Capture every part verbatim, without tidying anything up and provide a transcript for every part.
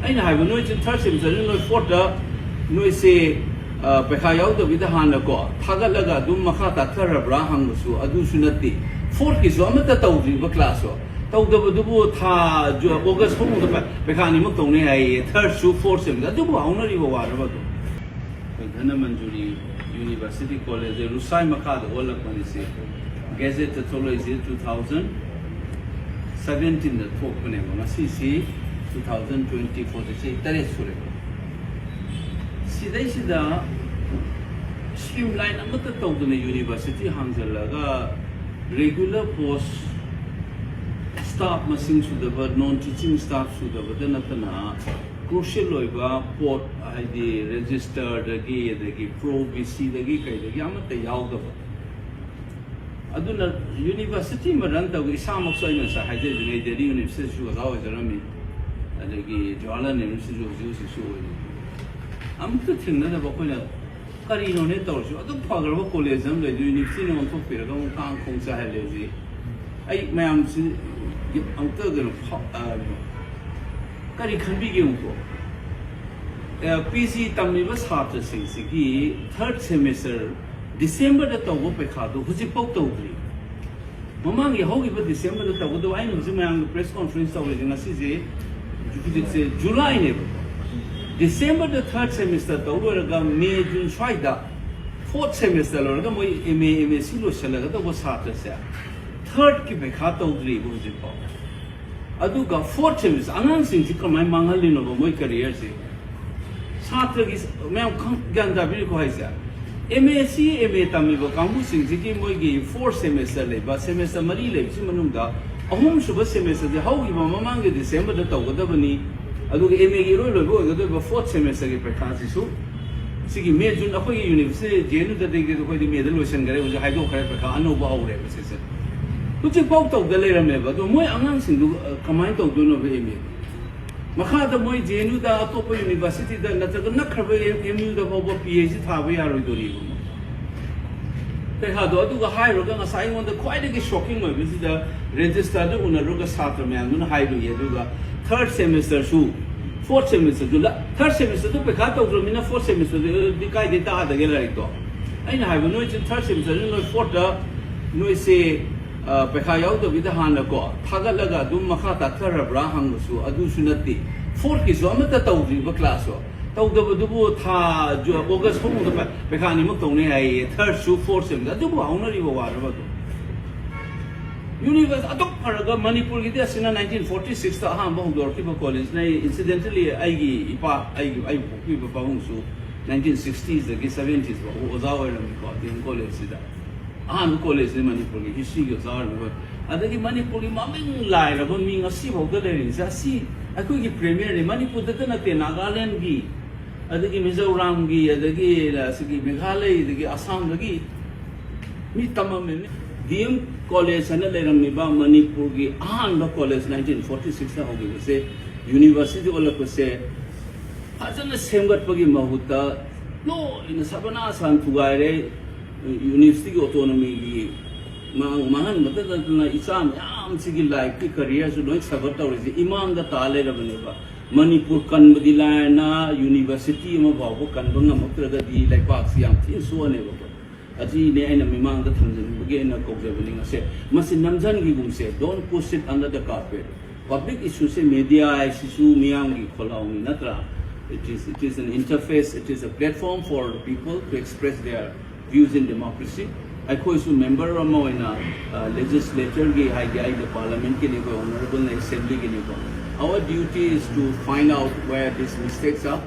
ꯑꯩꯅ ꯍꯥꯏꯕ, ꯅꯣꯏꯁꯦ ꯊꯥꯔꯠ ꯁꯦꯃꯤꯁꯇꯔꯗ ꯅꯣꯏ ꯐꯣꯔꯠꯇ ꯅꯣꯏꯁꯦ, ꯑ, ꯄꯩꯈꯥ ꯌꯥꯎꯗꯕꯤꯗ ꯍꯥꯟꯅꯀꯣ ꯊꯥꯒꯠꯂꯒ ꯑꯗꯨꯝ ꯃꯈꯥ ꯇꯥꯊꯔꯕ꯭ꯔꯥ ꯍꯪꯕꯁꯨ ꯑꯗꯨꯁꯨ ꯅꯠꯇꯦ꯫ ꯐꯣꯔꯠꯀꯤꯁꯨ ꯑꯃꯠꯇ ꯇꯧꯗ꯭ꯔꯤꯕ ꯀ꯭ꯂꯥꯁꯁꯨ꯫ ꯇꯧꯗꯕꯗꯨꯕꯨ ꯊꯥ ꯖꯨ-, ꯑꯣꯒꯁ ꯐꯥꯎꯕꯗ ꯄ-, ꯄꯩꯈꯥ ꯑꯅꯤꯃꯛ ꯇꯧꯅꯤ ꯍꯥꯏꯌꯦ, ꯊꯥꯔꯠꯁꯨ ꯐꯣꯔꯠ ꯁꯦꯃꯤꯁꯇꯔ꯫ ꯑꯗꯨꯕꯨ ꯍꯧꯅꯔꯤꯕ ꯋꯥꯔꯕ ꯑꯗꯨ? ꯑꯩꯈꯣꯏ ꯙꯅꯃꯟꯖꯨꯔꯤ ꯌꯨꯅꯤꯚꯔꯁꯤꯇꯤ ꯀꯣꯂꯦꯖ ꯔꯨꯁꯥꯏ ꯃꯈꯥꯗ ꯑꯣꯜꯂꯛꯄꯅꯤ꯫ ꯁꯤ ꯒꯦꯖꯦꯠꯇ ꯊꯣꯛꯂꯛꯏꯁꯤ ꯇꯨ ꯊꯥꯎꯖꯟ ꯁꯕꯦꯟꯇꯤꯟꯗ ꯊꯣꯛꯄꯅꯦꯕ, ꯉꯁꯤꯁꯤ ꯇꯨ ꯊꯥꯎꯖꯟ ꯇ꯭ꯋꯦꯟꯇꯤ ꯐꯣꯔꯁꯦ ꯆꯍꯤ ꯇꯔꯦꯠ ꯁꯨꯔꯦ꯫ ꯁꯤꯗꯩꯁꯤꯗ ꯁ꯭ꯇ꯭ꯔꯤꯝ ꯂꯥꯏꯟ ꯑꯃꯠꯇ ꯇꯧꯗꯅ ꯌꯨꯅꯤꯚꯔꯁꯤꯇꯤ ꯍꯥꯡꯖꯜꯂꯒ ꯔꯤꯒꯨꯂꯔ ꯄꯣꯁ ꯁ꯭ꯇꯥꯐ ꯃꯁꯤꯡ ꯁꯨꯗꯕ, ꯅꯣꯟ ꯇꯤꯆꯤꯡ ꯁ꯭ꯇꯥꯐ ꯁꯨꯗꯕꯗ ꯅꯠꯇꯅ ꯀ꯭ꯔꯨꯁꯤꯌꯦꯜ ꯑꯣꯏꯕ ꯄꯣꯠ, ꯍꯥꯏꯗꯤ ꯔꯦꯖꯤꯁꯇꯔꯗꯒꯤ, ꯑꯗꯒꯤ ꯄ꯭ꯔꯣ ꯕꯤ ꯁꯤꯗꯒꯤ ꯀꯩꯗꯒꯤ ꯑꯃꯠꯇ ꯌꯥꯎꯗꯕ꯫ ꯑꯗꯨꯅ ꯌꯨꯅꯤꯚꯔꯁꯤꯇꯤ ꯑꯃ ꯔꯟ ꯇꯧꯕ, ꯏꯁꯥꯃꯛꯁꯨ ꯑꯩꯅ ꯉꯁꯥꯏ ꯍꯥꯏꯖꯔꯤꯗꯨꯅꯤ, ꯑꯩ ꯗꯦꯜꯂꯤ ꯌꯨꯅꯤꯚꯔꯁꯤꯇꯤꯁꯨ ꯑꯣꯖꯥ ꯑꯣꯏꯖꯔꯝꯃꯤ, ꯑꯗꯒꯤ ꯖꯋꯥꯍꯔꯂꯥꯜ ꯅꯦꯍꯔꯨꯁꯤꯁꯨ ꯍꯧꯖꯤꯛ ꯍꯧꯖꯤꯛꯁꯨ ꯑꯣꯏꯔꯤ꯫ ꯑꯃꯨꯛꯇ ꯊꯦꯡꯅꯗꯕ ꯑꯩꯈꯣꯏꯅ ꯀꯔꯤꯅꯣꯅꯦ ꯇꯧꯔꯤꯁꯤꯕꯣ? ꯑꯗꯨꯛ ꯐꯈ꯭ꯔꯕ ꯀꯣꯂꯦꯖ ꯑꯃ ꯂꯩꯗꯣꯏ, ꯌꯨꯅꯤꯚꯔꯁꯤꯇꯤꯅ ꯑꯣꯟꯊꯣꯛꯄꯤꯔꯒ ꯑꯃꯨꯛ ꯀꯥꯡ ꯈꯣꯡ ꯆꯥꯏꯍꯜꯂꯦ ꯍꯧꯖꯤꯛ꯫ ꯑꯩ ꯃꯌꯥꯝꯁꯤ ꯑꯃꯨꯛꯇ ꯀꯩꯅꯣ ꯐꯥꯎ-, ꯑ, ꯀꯔꯤ ꯈꯟꯕꯤꯒꯦ ꯑꯃꯨꯛꯀꯣ? ꯑ, ꯄꯤ ꯖꯤ ꯇꯝꯃꯤꯕ ꯁꯥꯇ꯭ꯔꯁꯤꯡꯁꯤꯒꯤ ꯊꯥꯔꯠ ꯁꯦꯃꯤꯁꯇꯔ ꯗꯤꯁꯦꯝꯕꯔꯗ ꯇꯧꯕ ꯄꯩꯈꯥꯗꯣ ꯍꯧꯖꯤꯛꯐꯥꯎ ꯇꯧꯗ꯭ꯔꯤ꯫ ꯃꯃꯥꯡꯒꯤ ꯍꯧꯈꯤꯕ ꯗꯤꯁꯦꯝꯕꯔꯗ ꯇꯧꯒꯗꯕ, ꯑꯩꯅ ꯍꯧꯖꯤꯛ ꯃꯌꯥꯝꯒ ꯄ꯭ꯔꯦꯁ ꯀꯣꯟꯐ꯭ꯔꯦꯟꯁ ꯇꯧꯔꯤꯁꯦ ꯉꯁꯤꯁꯦ, ꯍꯧꯖꯤꯛꯁꯦ ꯖꯨꯂꯥꯏꯅꯦꯕ꯫ ꯗꯤꯁꯦꯝꯕꯔꯗ ꯊꯥꯔꯠ ꯁꯦꯃꯤꯁꯇꯔ ꯇꯧ ꯂꯣꯏꯔꯒ ꯃꯦ, ꯖꯨꯟ ꯁ꯭ꯋꯥꯏꯗ ꯐꯣꯔꯠ ꯁꯦꯃꯤꯁꯇꯔ ꯂꯣꯏꯔꯒ ꯃꯣꯏ M A, M S C ꯂꯣꯏꯁꯤꯜꯂꯒꯗꯧꯕ ꯁꯥꯇ꯭ꯔꯁꯦ ꯊꯥꯔꯠꯀꯤ ꯄꯩꯈꯥ ꯇꯧꯗ꯭ꯔꯤꯕ ꯍꯧꯖꯤꯛꯐꯥꯎ꯫ ꯑꯗꯨꯒ ꯐꯣꯔꯠ ꯁꯦꯃꯤꯁꯇꯔ ꯑꯉꯥꯡꯁꯤꯡꯁꯤ ꯀꯃꯥꯏꯅ ꯃꯥꯡꯍꯜꯂꯤꯅꯣꯕ ꯃꯣꯏ ꯀꯦꯔꯤꯌꯔꯁꯦ? ꯁꯥꯇ꯭ꯔꯒꯤ ꯃꯌꯥꯝ ꯈꯪ-, ꯒ꯭ꯌꯥꯟ ꯇꯥꯕꯤꯔꯤꯀꯣ ꯍꯥꯏꯁꯦ? ꯑꯦꯝ ꯑꯦ ꯁꯤ, ꯑꯦꯝ ꯑꯦ ꯇꯝꯃꯤꯕ ꯀꯥꯡꯕꯨꯁꯤꯡꯁꯤꯒꯤ ꯃꯣꯏꯒꯤ ꯐꯣꯔ ꯁꯦꯃꯤꯁꯇꯔ ꯂꯩꯕ, ꯁꯦꯃꯤꯁꯇꯔ ꯃꯔꯤ ꯂꯩꯕꯁꯤ ꯃꯅꯨꯡꯗ ꯑꯍꯨꯝꯁꯨꯕ ꯁꯦꯃꯤꯁꯇꯔꯁꯦ ꯍꯧꯈꯤꯕ ꯃꯃꯥꯡꯒꯤ ꯗꯤꯁꯦꯝꯕꯔꯗ ꯇꯧꯒꯗꯕꯅꯤ, ꯑꯗꯨꯒ ꯑꯦꯝ ꯑꯦꯒꯤ ꯏꯔꯣꯏ ꯂꯣꯏꯕ ꯑꯣꯏꯒꯗꯣꯏꯕ ꯐꯣꯔꯠ ꯁꯦꯃꯤꯁꯇꯔꯒꯤ ꯄꯩꯈꯥꯁꯤꯁꯨ ꯁꯤꯒꯤ ꯃꯦ, ꯖꯨꯟ, ꯑꯩꯈꯣꯏꯒꯤ ꯌꯨꯅꯤꯚꯔꯁꯤꯇꯤ ꯖꯦ ꯑꯦꯟ ꯌꯨꯗꯗꯤ ꯑꯩꯈꯣꯏꯗꯤ ꯃꯦꯗ ꯂꯣꯏꯁꯤꯟꯈꯔꯦ, ꯍꯧꯖꯤꯛ ꯍꯥꯏꯗꯣꯛꯈ꯭ꯔꯦ, ꯄꯩꯈꯥ ꯑꯅꯧꯕ ꯍꯧꯔꯦꯕ ꯁꯤꯁꯦ꯫ ꯍꯧꯖꯤꯛꯐꯥꯎ ꯇꯧꯗ ꯂꯩꯔꯝꯃꯦꯕ꯫ ꯑꯗꯣ ꯃꯣꯏ ꯑꯉꯥꯡꯁꯤꯡꯗꯨ, ꯑ, ꯀꯃꯥꯏꯅ ꯇꯧꯗꯣꯏꯅꯣꯕ ꯑꯦꯝ ꯑꯦ? ꯃꯈꯥꯗ ꯃꯣꯏ ꯖꯦ ꯑꯦꯟ ꯌꯨꯗ, ꯑꯇꯣꯞꯄ ꯌꯨꯅꯤꯚꯔꯁꯤꯇꯤꯗ ꯅꯠꯇ꯭ꯔꯒ ꯅꯛꯈ꯭ꯔꯕ ꯑꯦꯝ ꯌꯨꯗ ꯐꯥꯎꯕ ꯄꯤ ꯑꯩꯆ ꯗꯤ ꯊꯥꯕ ꯌꯥꯔꯣꯏꯗꯣꯔꯤꯕ ꯃꯣꯏ꯫ ꯄꯩꯈꯥꯗꯣ ꯑꯗꯨꯒ ꯍꯥꯏꯔꯨꯔꯒ ꯉꯁꯥꯏ ꯑꯩꯉꯣꯟꯗ ꯈ꯭ꯋꯥꯏꯗꯒꯤ ꯁꯣꯛꯀꯤꯡ ꯑꯣꯏꯕꯁꯤꯗ ꯔꯦꯖꯤꯁꯇꯔꯗ ꯎꯅꯔꯨꯔꯒ ꯁꯥꯇ꯭ꯔ ꯃꯌꯥꯝꯗꯨꯅ ꯍꯥꯏꯕꯒꯤ, ꯑꯗꯨꯒ ꯊꯥꯔꯠ ꯁꯦꯃꯤꯁꯇꯔꯁꯨ Fourth semester ꯗꯨ, third semester ꯗꯨ ꯄꯩꯈꯥ ꯇꯧꯗ꯭ꯔꯕꯅꯤꯅ fourth semester ꯗꯨꯗꯤ ꯀꯥꯏꯗꯩ ꯇꯥꯗꯒꯦ ꯂꯥꯏꯔꯤꯛꯇꯣ? ꯑꯩꯅ ꯍꯥꯏꯕ, ꯅꯣꯏꯁꯦ third semester ꯗ ꯅꯣꯏ fourth ꯇ ꯅꯣꯏꯁꯦ, ꯑ, ꯄꯩꯈꯥ ꯌꯥꯎꯗꯕꯤꯗ ꯍꯥꯟꯅ ꯀꯣ ꯊꯥꯒꯠꯂꯒ ꯑꯗꯨꯝ ꯃꯈꯥ ꯇꯥꯊꯔꯕ꯭ꯔꯥ ꯍꯪꯕꯁꯨ ꯑꯗꯨꯁꯨ ꯅꯠꯇꯦ꯫ Fourth ꯀꯤꯁꯨ ꯑꯃꯠꯇ ꯇꯧꯗ꯭ꯔꯤꯕ class ꯇꯣ꯫ ꯇꯧꯗꯕꯗꯨꯕꯨ ꯊꯥ ꯖꯨ-, August ꯐꯥꯎꯕꯗ ꯄ-, ꯄꯩꯈꯥ ꯑꯅꯤꯃꯛ ꯇꯧꯅꯤ ꯍꯥꯏꯌꯦ, third ꯁꯨ fourth ꯁꯦꯝꯗ꯫ ꯑꯗꯨꯕꯨ ꯍꯧꯅꯔꯤꯕ ꯋꯥꯔꯕ ꯑꯗꯨ? University ꯑꯗꯨꯛ ꯐꯔꯒ ꯃꯅꯤꯄꯨꯔꯒꯤꯗꯤ ꯑꯁꯤꯅ nineteen forty six ꯇ ꯑꯍꯥꯟꯕ ꯍꯧꯗꯣꯔꯛꯈꯤꯕ college ꯅꯦ꯫ Incidentally, ꯑꯩꯒꯤ ꯏꯄꯥ, ꯑꯩꯒꯤ, ꯑꯩꯕꯨ ꯄꯣꯛꯄꯤꯕ ꯄꯥꯕꯨꯡꯁꯨ nineteen sixties ꯗꯒꯤ seventies ꯐꯥꯎꯕ ꯑꯣꯖꯥ ꯑꯣꯏꯔꯝꯃꯤꯀꯣ, D M college ꯁꯤꯗ꯫ ꯑꯍꯥꯟꯕ college ꯅꯦ ꯃꯅꯤꯄꯨꯔꯒꯤ history ꯒꯤ ꯑꯣꯖꯥ ꯑꯣꯏꯔꯝꯃꯤꯕ꯫ ꯑꯗꯒꯤ ꯃꯅꯤꯄꯨꯔꯒꯤ ꯃꯃꯤꯡ ꯂꯥꯏꯔꯕ ꯃꯤ ꯉꯁꯤꯐꯥꯎꯗ ꯂꯩꯔꯤꯁꯦ ꯑꯁꯤ ꯑꯩꯈꯣꯏꯒꯤ premier ꯅꯦ꯫ ꯃꯅꯤꯄꯨꯔꯗꯇ ꯅꯠꯇꯦ, ꯅꯥꯒꯥꯂꯦꯟꯒꯤ, ꯑꯗꯒꯤ ꯃꯤꯖꯣꯔꯥꯝꯒꯤ, ꯑꯗꯒꯤ ꯑꯁꯤꯒꯤ ꯃꯦꯘꯥꯂꯌꯗꯒꯤ, ꯑꯁꯥꯝꯗꯒꯤ ꯃꯤ ꯇꯝꯃꯝꯃꯤꯅꯤ꯫ D M college ꯍꯥꯏꯅ ꯂꯩꯔꯝꯃꯤꯕ ꯃꯅꯤꯄꯨꯔꯒꯤ ꯑꯍꯥꯟꯕ college nineteen forty six ꯇ ꯍꯧꯈꯤꯕꯁꯦ, university ꯑꯣꯜꯂꯛꯄꯁꯦ ꯐꯖꯅ ꯁꯦꯝꯒꯠꯄꯒꯤ ꯃꯍꯨꯠꯇ ꯂꯣꯏꯅ ꯁꯕꯅꯥꯁꯥꯟ ꯊꯨꯒꯥꯏꯔꯦ꯫ University ꯒꯤ autonomy ꯒꯤ ꯃꯥꯡ-, ꯃꯥꯡꯍꯟꯕꯇ ꯅꯠꯇꯅ ꯏꯆꯥ ꯃꯌꯥꯝꯁꯤꯒꯤ life ꯀꯤ career ꯁꯨ ꯂꯣꯏ suffer ꯇꯧꯔꯤꯁꯦ ꯏꯃꯥꯡꯗ ꯇꯥ ꯂꯩꯔꯕꯅꯦꯕ꯫ ꯃꯅꯤꯄꯨꯔ ꯀꯟꯕꯗꯤ ꯂꯥꯏꯔꯅ university ꯑꯃ ꯐꯥꯎꯕ ꯀꯟꯕ ꯉꯝꯃꯛꯇ꯭ꯔꯒꯗꯤ ꯂꯩꯄꯥꯛꯁꯤ ꯌꯥꯝ ꯊꯤꯅ ꯁꯣꯛꯑꯅꯦꯕꯀꯣ꯫ ꯑꯁꯤꯅꯦ ꯑꯩꯅ ꯃꯤꯃꯥꯡꯗ ꯊꯝꯖꯅꯤꯡꯕꯒꯤ ꯑꯩꯅ ꯀꯧꯖꯕꯅꯤ ꯉꯁꯤ꯫ ꯃꯁꯤ ꯅꯝꯖꯟꯈꯤꯒꯨꯝꯁꯦ, don't push it under the carpet꯫ Public issue say, media ꯍꯥꯏꯁꯤꯁꯨ ꯃꯤꯌꯥꯝꯒꯤ ꯈꯣꯜꯂꯥꯎꯅꯤ ꯅꯠꯇ꯭ꯔꯥ? It is, it is an interface, it is a platform for people to express their views in democracy꯫ ꯑꯩꯈꯣꯏꯁꯨ member ꯑꯃ ꯑꯣꯏꯅ, ꯑ, legislature ꯒꯤ, ꯍꯥꯏꯗꯤ ꯑꯩꯗꯤ parliament ꯀꯤꯅꯤꯀꯣ, honorable assembly ꯒꯤꯅꯤꯀꯣ, our duty is to find out where these mistakes are꯫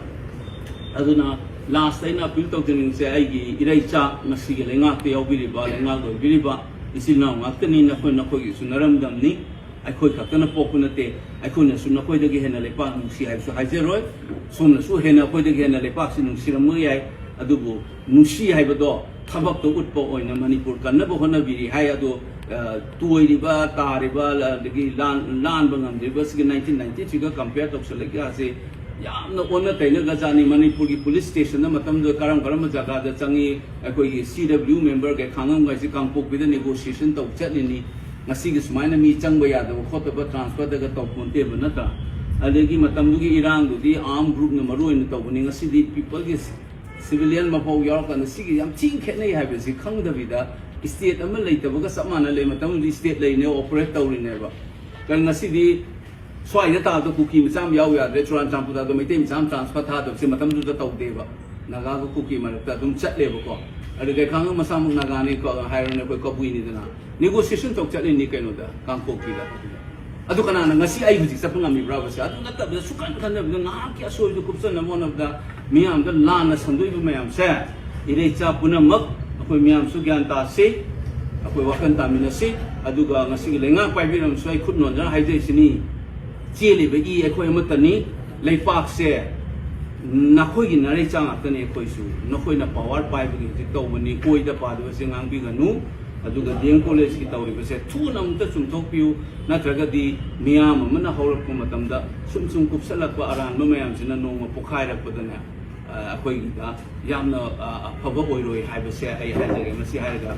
ꯑꯗꯨꯅ last ꯑꯩꯅ appeal ꯇꯧꯖꯅꯤꯡꯕꯁꯦ, ꯑꯩꯒꯤ ꯏꯔꯩꯆꯥ, ꯉꯁꯤꯒꯤ ꯂꯩꯉꯥꯛꯇ ꯌꯥꯎꯕꯤꯔꯤꯕ, ꯂꯩꯉꯥꯛ ꯑꯣꯏꯕꯤꯔꯤꯕ ꯏꯆꯤꯜ ꯏꯅꯥꯎ ꯉꯥꯛꯇꯅꯤ꯫ ꯅꯈꯣꯏ, ꯅꯈꯣꯏꯒꯤꯁꯨ ꯅꯔꯝꯗꯝꯅꯤ꯫ ꯑꯩꯈꯣꯏ ꯈꯛꯇꯅ ꯄꯣꯛꯄ ꯅꯠꯇꯦ꯫ ꯑꯩꯈꯣꯏꯅꯁꯨ ꯅꯈꯣꯏꯗꯒꯤ ꯍꯦꯟꯅ ꯂꯩꯄꯥꯛ ꯅꯨꯡꯁꯤ ꯍꯥꯏꯕꯁꯨ ꯍꯥꯏꯖꯔꯣꯏ꯫ ꯁꯣꯝꯅꯁꯨ ꯍꯦꯟꯅ ꯑꯩꯈꯣꯏꯗꯒꯤ ꯍꯦꯟꯅ ꯂꯩꯄꯥꯛꯁꯤ ꯅꯨꯡꯁꯤꯔꯝꯕ ꯌꯥꯏ꯫ ꯑꯗꯨꯕꯨ ꯅꯨꯡꯁꯤ ꯍꯥꯏꯕꯗꯣ ꯊꯕꯛꯇ ꯎꯠꯄ ꯑꯣꯏꯅ ꯃꯅꯤꯄꯨꯔ ꯀꯟꯅꯕ ꯍꯣꯠꯅꯕꯤꯔꯤ ꯍꯥꯏ꯫ ꯑꯗꯣ, ꯑ, ꯇꯣꯏꯔꯤꯕ, ꯇꯥꯔꯤꯕ, ꯑꯗꯒꯤ ꯂꯥꯟ-, ꯂꯥꯟꯕ ꯉꯝꯗ꯭ꯔꯤꯕꯁꯤꯒꯤ nineteen ninety three ꯒ compare ꯇꯧꯁꯜꯂꯛꯏ ꯀꯥꯁꯦ ꯌꯥꯝꯅ ꯑꯣꯟꯅ ꯇꯩꯅꯒꯖꯥꯠꯅꯤ꯫ ꯃꯅꯤꯄꯨꯔꯒꯤ police station ꯗ ꯃꯇꯝꯗꯨꯗ ꯀꯔꯝ ꯀꯔꯝꯕ ꯖꯒꯥꯗ ꯆꯪꯉꯤ? ꯑꯩꯈꯣꯏꯒꯤ C W member ꯒꯩ, ꯈꯥꯡꯉꯝꯒꯩꯁꯤ ꯀꯥꯡꯄꯣꯛꯄꯤꯗ negotiation ꯇꯧ ꯆꯠꯂꯤꯅꯤ꯫ ꯉꯁꯤꯒꯤ ꯁꯨꯃꯥꯏꯅ ꯃꯤ ꯆꯪꯕ ꯌꯥꯗꯕ ꯈꯣꯠꯇꯕ transfer ꯗꯒ ꯇꯧꯄꯣꯟꯇꯦꯕ ꯅꯠꯇ꯭ꯔꯥ? ꯑꯗꯒꯤ ꯃꯇꯝꯗꯨꯒꯤ ꯏꯔꯥꯡꯗꯨꯗꯤ ꯑꯥꯔꯝ ꯒ꯭ꯔꯨꯞꯅ ꯃꯔꯨ ꯑꯣꯏꯅ ꯇꯧꯕꯅꯤ꯫ ꯉꯁꯤꯗꯤ ꯄꯤꯄꯜꯒꯤ ꯁꯤꯚꯤꯂꯤꯌꯟ ꯃꯐꯥꯎ ꯌꯥꯎꯔꯀꯥꯟꯗ ꯁꯤꯒꯤ ꯌꯥꯝ ꯊꯤꯅ ꯈꯦꯠꯅꯩ ꯍꯥꯏꯕꯁꯤ ꯈꯪꯗꯕꯤꯗ, ꯁ꯭ꯇꯦꯠ ꯑꯃ ꯂꯩꯇꯕꯒ ꯆꯞ ꯃꯥꯟꯅ ꯂꯩ꯫ ꯃꯇꯝꯗꯨꯗꯤ ꯁ꯭ꯇꯦꯠ ꯂꯩꯅꯦ, ꯑꯣꯄꯔꯦꯠ ꯇꯧꯔꯤꯅꯦꯕ꯫ ꯀꯔꯤ ꯉꯁꯤꯗꯤ ꯁ꯭ꯋꯥꯏꯗ ꯇꯥꯕꯗ ꯀꯨꯀꯤ ꯃꯆꯥ ꯑꯃ ꯌꯥꯎ ꯌꯥꯗ꯭ꯔꯦ, ꯆꯨꯔꯥꯆꯥꯟꯄꯨꯔꯗ ꯃꯩꯇꯩ ꯃꯆꯥ ꯑꯃ ꯇ꯭ꯔꯥꯟꯁꯐꯔ ꯊꯥꯗꯕꯁꯦ ꯃꯇꯝꯗꯨꯗ ꯇꯧꯗꯦꯕ꯫ ꯅꯥꯒꯥꯒ ꯀꯨꯀꯤ ꯃꯔꯛꯇ ꯑꯗꯨꯝ ꯆꯠꯂꯦꯕꯀꯣ꯫ ꯑꯗꯨ ꯀꯩꯈꯥꯡꯒ ꯃꯁꯥꯃꯛ ꯅꯥꯒꯥꯅꯤ ꯀꯣ ꯍꯥꯏꯔꯣꯅꯦ, ꯑꯩꯈꯣꯏ ꯀꯕꯨꯏꯅꯤꯗꯅ꯫ ꯅꯦꯒꯣꯁꯤꯌꯦꯁꯟ ꯇꯧ ꯆꯠꯂꯤꯅꯤ ꯀꯩꯅꯣꯗ, ꯀꯥꯡꯄꯣꯛꯄꯤꯗ꯫ ꯑꯗꯨ ꯀꯅꯥꯅ ꯉꯁꯤ ꯑꯩ ꯍꯧꯖꯤꯛ ꯆꯠꯄ ꯉꯝꯃꯤꯕ꯭ꯔꯥꯕꯁꯦ? ꯑꯗꯨ ꯅꯠꯇꯕꯗ ꯁꯨꯀꯟ ꯈꯟꯗꯕꯗ ꯉꯥꯏꯍꯥꯛꯀꯤ ꯑꯁꯣꯏꯕꯗꯨ ꯀꯨꯞꯁꯟꯅꯕ ꯍꯣꯠꯅꯕꯗ ꯃꯤꯌꯥꯝꯗ ꯂꯥꯟꯅ ꯁꯟꯗꯣꯛꯏꯕ ꯃꯌꯥꯝꯁꯦ, ꯏꯔꯩꯆꯥ ꯄꯨꯝꯅꯃꯛ ꯑꯩꯈꯣꯏ ꯃꯤꯌꯥꯝꯁꯨ ꯒ꯭ꯌꯥꯟ ꯇꯥꯁꯤ, ꯑꯩꯈꯣꯏ ꯋꯥꯈꯜ ꯇꯥꯃꯤꯟꯅꯁꯤ꯫ ꯑꯗꯨꯒ ꯉꯁꯤꯒꯤ ꯂꯩꯉꯥꯛ ꯄꯥꯏꯕꯤꯔꯝꯁꯨ ꯑꯩ ꯈꯨꯠ ꯅꯣꯟꯖꯅ ꯍꯥꯏꯖꯔꯤꯁꯤꯅꯤ, ꯆꯦꯜꯂꯤꯕ ꯏ ꯑꯩꯈꯣꯏ ꯑꯃꯠꯇꯅꯤ꯫ ꯂꯩꯄꯥꯛꯁꯦ ꯅꯈꯣꯏꯒꯤ ꯅꯔꯩꯆꯥ ꯉꯥꯛꯇꯅꯤ꯫ ꯑꯩꯈꯣꯏꯁꯨ ꯅꯈꯣꯏꯅ ꯄꯋꯥꯔ ꯄꯥꯏꯕꯒꯤ ꯍꯧꯖꯤꯛ ꯇꯧꯕꯅꯤ, ꯀꯣꯏꯗ ꯄꯥꯗꯕꯁꯦ ꯉꯥꯡꯕꯤꯒꯅꯨ꯫ ꯑꯗꯨꯒ ꯗꯤ ꯑꯦꯝ ꯀꯣꯂꯦꯖꯀꯤ ꯇꯧꯔꯤꯕꯁꯦ ꯊꯨꯅ ꯑꯃꯨꯛꯇ ꯆꯨꯝꯊꯣꯛꯄꯤꯌꯨ, ꯅꯠꯇ꯭ꯔꯒꯗꯤ ꯃꯤꯌꯥꯝ ꯑꯃꯅ ꯍꯧꯔꯛꯄ ꯃꯇꯝꯗ ꯁꯨꯝ ꯁꯨꯝ ꯀꯨꯞꯁꯜꯂꯛꯄ ꯑꯔꯥꯟꯕ ꯃꯌꯥꯝꯁꯤꯅ ꯅꯣꯡꯃ ꯄꯣꯛꯈꯥꯏꯔꯛꯄꯗꯅꯦ, ꯑ, ꯑꯩꯈꯣꯏꯒꯤꯗ ꯌꯥꯝꯅ, ꯑ, ꯑꯐꯕ ꯑꯣꯏꯔꯣꯏ ꯍꯥꯏꯕꯁꯦ ꯑꯩ ꯍꯥꯏꯖꯒꯦ꯫ ꯃꯁꯤ ꯍꯥꯏꯔꯒ